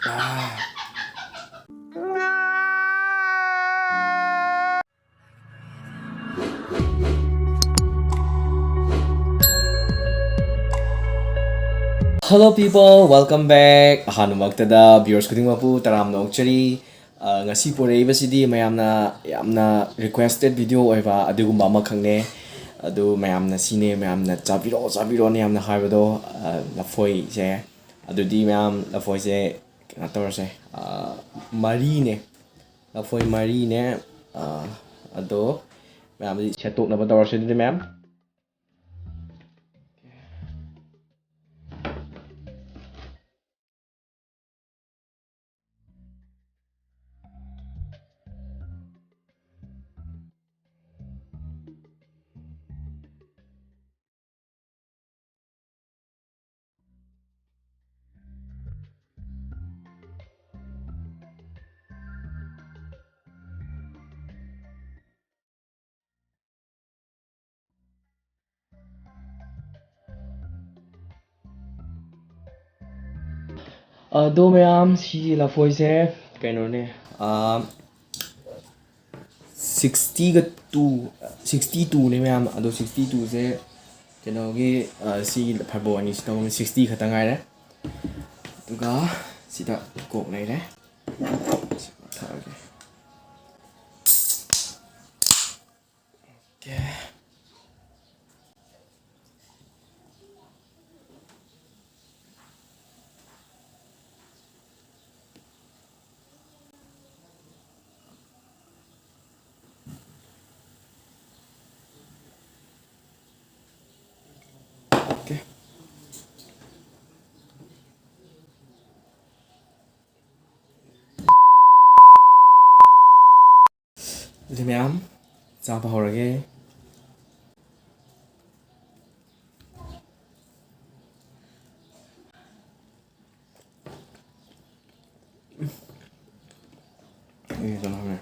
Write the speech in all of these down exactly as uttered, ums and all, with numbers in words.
Hello people, welcome back. ꯑꯍꯥꯟꯕꯃꯛꯇꯗ viewers ꯈꯨꯗꯤꯡꯃꯛꯄꯨ ꯇꯔꯥꯝꯅ ꯑꯣꯛꯆꯔꯤ꯫ ꯑ, ꯉꯁꯤ ꯄꯨꯔꯛꯏꯕꯁꯤꯗꯤ ꯃꯌꯥꯝꯅ ꯌꯥꯝꯅ requested video ꯑꯣꯏꯕ ꯑꯗꯨꯒꯨꯝꯕ ꯑꯃꯈꯛꯅꯦ꯫ ꯑꯗꯨ ꯃꯌꯥꯝꯅ ꯁꯤꯅꯦ, ꯃꯌꯥꯝꯅ "ꯆꯥꯕꯤꯔꯣ, ꯆꯥꯕꯤꯔꯣꯅ" ꯌꯥꯝꯅ ꯍꯥꯏꯕꯗꯣ, ꯑ, ꯂꯐꯣꯏꯁꯦ꯫ ꯑꯗꯨꯗꯤ ꯃꯌꯥꯝ, ꯂꯐꯣꯏꯁꯦ ꯀꯩꯅꯣ ꯇꯧꯔꯁꯦ, ꯑ, ꯃꯔꯤꯅꯦ꯫ ꯂꯐꯣꯏ ꯃꯔꯤꯅꯦ꯫ ꯑ, ꯑꯗꯣ ꯃꯌꯥꯝꯗꯤ ꯁꯦꯠꯇꯣꯛꯅꯕ ꯇꯧꯔꯁꯦ ꯑꯗꯨꯗꯤ ꯃꯌꯥꯝ꯫ ꯑꯗꯣ ꯃꯌꯥꯝ, ꯁꯤꯒꯤ ꯂꯐꯣꯏꯁꯦ ꯀꯩꯅꯣꯅꯦ, ꯑꯥ, sixty-ꯒ two, sixty-two ꯅꯦ ꯃꯌꯥꯝ꯫ ꯑꯗꯣ sixty-two ꯁꯦ ꯀꯩꯅꯣꯒꯤ, ꯑꯥ, ꯁꯤꯒꯤ ꯐꯥꯏꯕꯣꯛ ꯑꯅꯤꯁꯤ ꯇꯧꯕꯅꯤ, sixty ꯈꯛꯇ ꯉꯥꯏꯔꯦ꯫ ꯑꯗꯨꯒ ꯁꯤꯗ ꯀꯣꯛ ꯂꯩꯔꯦ꯫ ꯁꯤ ꯊꯛꯑꯒꯦ꯫ ꯑꯣꯀꯦ꯫ ꯑꯣꯀꯦ꯫ ꯑꯗꯨꯗꯤ ꯃꯌꯥꯝ ꯆꯥꯕ ꯍꯧꯔꯒꯦ꯫ ꯑꯩ ꯆꯠꯂꯝꯃꯦ꯫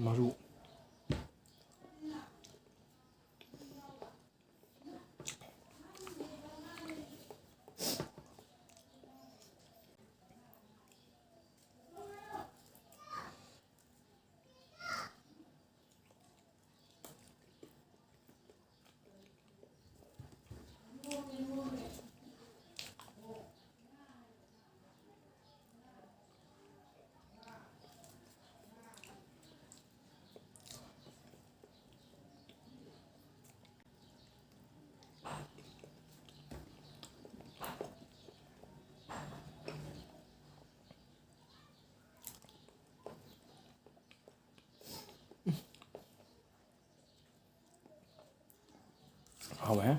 ꯃꯔꯨ꯫ ꯍꯥꯎꯋꯦ꯫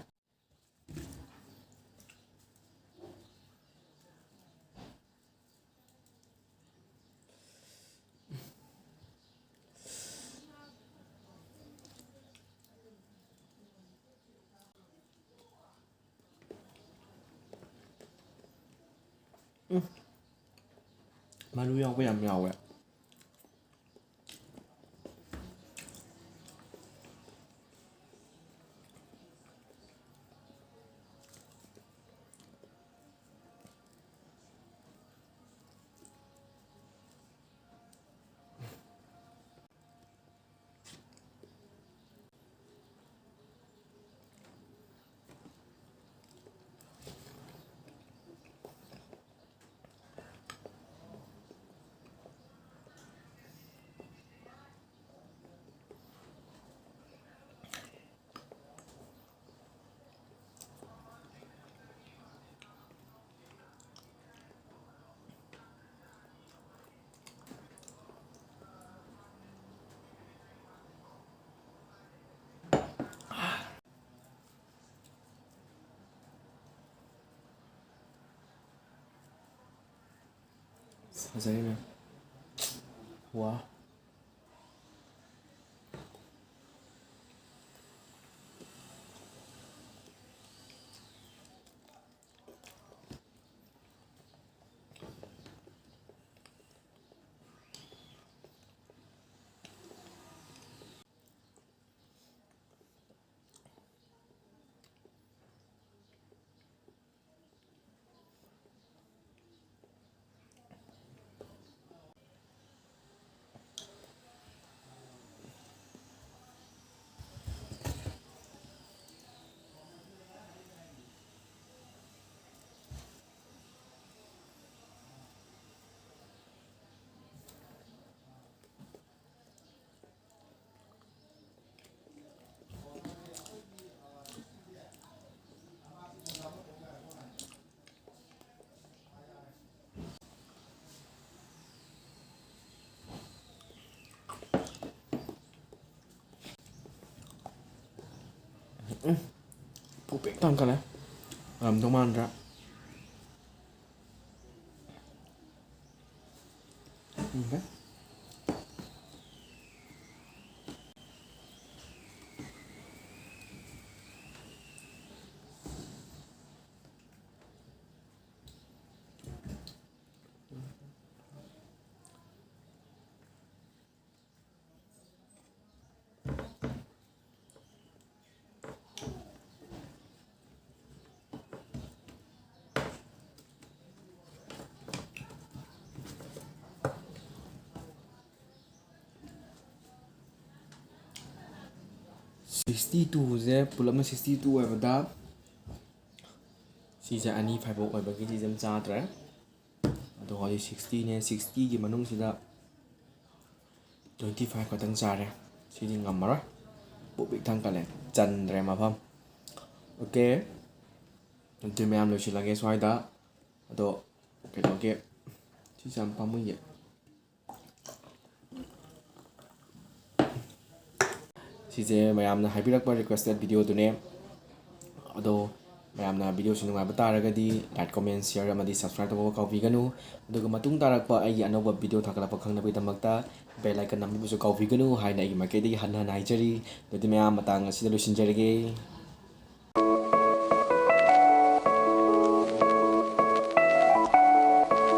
ꯎꯝ꯫ ꯃꯔꯨ ꯌꯥꯎꯕ ꯌꯥꯝ ꯌꯥꯎꯋꯦ꯫ ꯐꯖꯩꯅꯦ꯫ ꯋꯥ꯫ ꯎꯝ, ꯄꯨꯛ ꯄꯤꯛ ꯊꯟꯒꯠꯂꯦ꯫ ꯉꯝꯗꯧ ꯃꯥꯟꯗ꯭ꯔꯦ꯫ ꯎꯝ꯫ Sixty twoꯁꯦ, ꯄꯨꯂꯞꯅ sixty two ꯑꯣꯏꯕꯗ, ꯁꯤꯁꯦ ꯑꯅꯤ ꯐꯥꯏꯕꯣꯛ ꯑꯣꯏꯕꯒꯤ ꯁꯤꯁꯦ ꯑꯗꯨꯝ ꯆꯥꯗ꯭ꯔꯦ꯫ ꯑꯗꯣ ꯍꯧꯖꯤꯛ sixtyꯅꯦ, sixtyꯒꯤ ꯃꯅꯨꯡꯁꯤꯗ twenty five ꯈꯛꯇꯪ ꯆꯥꯔꯦ꯫ ꯁꯤꯗꯤ ꯉꯝꯃꯔꯣꯏ, ꯄꯨꯛ ꯄꯤꯛ ꯊꯟꯒꯠꯂꯦ, ꯆꯟꯗ꯭ꯔꯦ ꯃꯐꯝ꯫ OK, ꯑꯗꯨꯗꯤ ꯃꯌꯥꯝ, ꯂꯣꯏꯁꯤꯜꯂꯒꯦ ꯁ꯭ꯋꯥꯏꯗ꯫ ꯑꯗꯣ ꯀꯩꯅꯣꯒꯤ, ꯁꯤꯁꯦ ꯌꯥꯝ ꯄꯥꯝꯃꯨꯏꯌꯦ꯫ ꯁꯤꯁꯦ ꯃꯌꯥꯝꯅ ꯍꯥꯏꯕꯤꯔꯛꯄ requested videoꯗꯨꯅꯦ꯫ ꯑꯗꯣ ꯃꯌꯥꯝꯅ videoꯁꯤ ꯅꯨꯡꯉꯥꯏꯕ ꯇꯥꯔꯒꯗꯤ like, comment, share ꯑꯃꯗꯤ subscribe ꯇꯧꯕ ꯀꯥꯎꯕꯤꯒꯅꯨ꯫ ꯑꯗꯨꯒ ꯃꯇꯨꯡ ꯇꯥꯔꯛꯄ ꯑꯩꯒꯤ ꯑꯅꯧꯕ video ꯊꯥꯒꯠꯂꯛꯄ ꯈꯪꯅꯕꯒꯤꯗꯃꯛꯇ bell icon ꯅꯝꯕꯤꯕꯁꯨ ꯀꯥꯎꯕꯤꯒꯅꯨ ꯍꯥꯏꯅ ꯑꯩꯒꯤ ꯃꯥꯏꯀꯩꯗꯒꯤ ꯍꯟꯅ ꯍꯟꯅ ꯍꯥꯏꯖꯔꯤ꯫ ꯑꯗꯨꯗꯤ ꯃꯌꯥꯝ, ꯃꯇꯥꯡ ꯑꯁꯤꯗ ꯂꯣꯏꯁꯤꯟꯖꯔꯒꯦ꯫